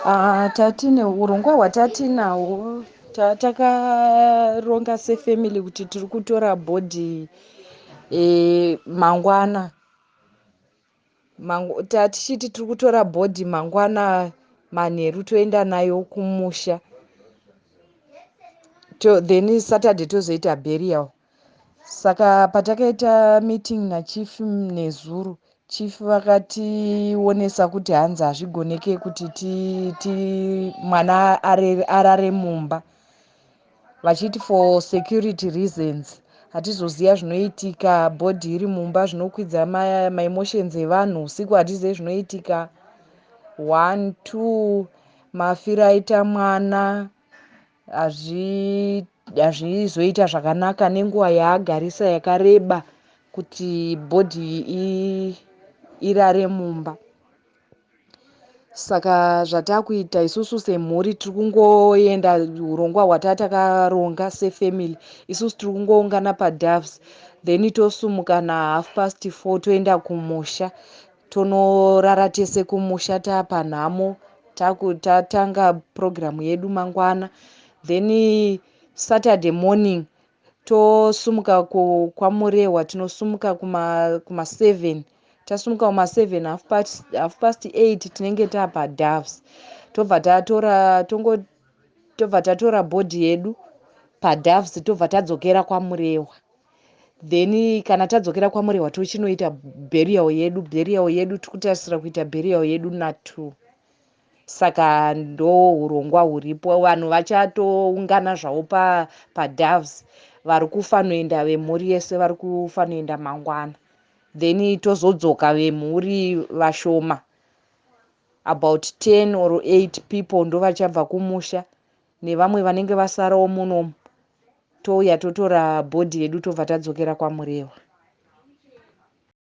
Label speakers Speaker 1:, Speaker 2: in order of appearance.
Speaker 1: Ah, tatine urongwa hwatatinahwo, takaronga sefamily kuti tiri kutora body mangwana. Tatichiti tiri kutora body mangwana manheru, toenda nayo kumusha, then Saturday tozoita burial. Saka patakaita meeting nachief nezuro, chief vakationesa kuti hanzi hazvigoneke kuti ti mwana arare mumba, vachiti for security reasons. Hatizoziva zvinoitika body iri mumba, zvinokwidza maemotions evanhu usiku, hatizive zvinoitika. One, two, mafiro aita mwana hazvizoita zvakanaka nenguva yaagarisa yakareba kuti body irare mumba. Saka zvatakuita isusu semhuri, tiri kungoenda urongwa hwatatakaronga sefamily. Isusu tiri kungoungana paDoves, then tosumuka na4:30, toenda kumusha, tonorara tese kumusha taapanhamo. Tatanga purogiramu yedu mangwana, then Saturday morning tosumuka kwaMurehwa. Tinosumuka kuma7. Tasumuka kuma7, 8:30 tinenge taapaDoves. Tobva tatora, tobva tatora body yedu paDoves, tobva tadzokera kwaMurehwa. Then kana tadzokera kwaMurehwa, tochinoita burial yedu. Burial yedu, tiri kutarisira kuita burial yedu na2. Saka ndo urongwa huripo. Vanhu vachatoungana zvavo paDoves, vari kufanoenda, vemhuri yese vari kufanoenda mangwana, then tozodzoka vemhuri vashoma, about 10 or 8 people ndo vachabva kumusha, nevamwe vanenge vasarawo munomu. Touya totora body yedu, tobva tadzokera kwaMurehwa.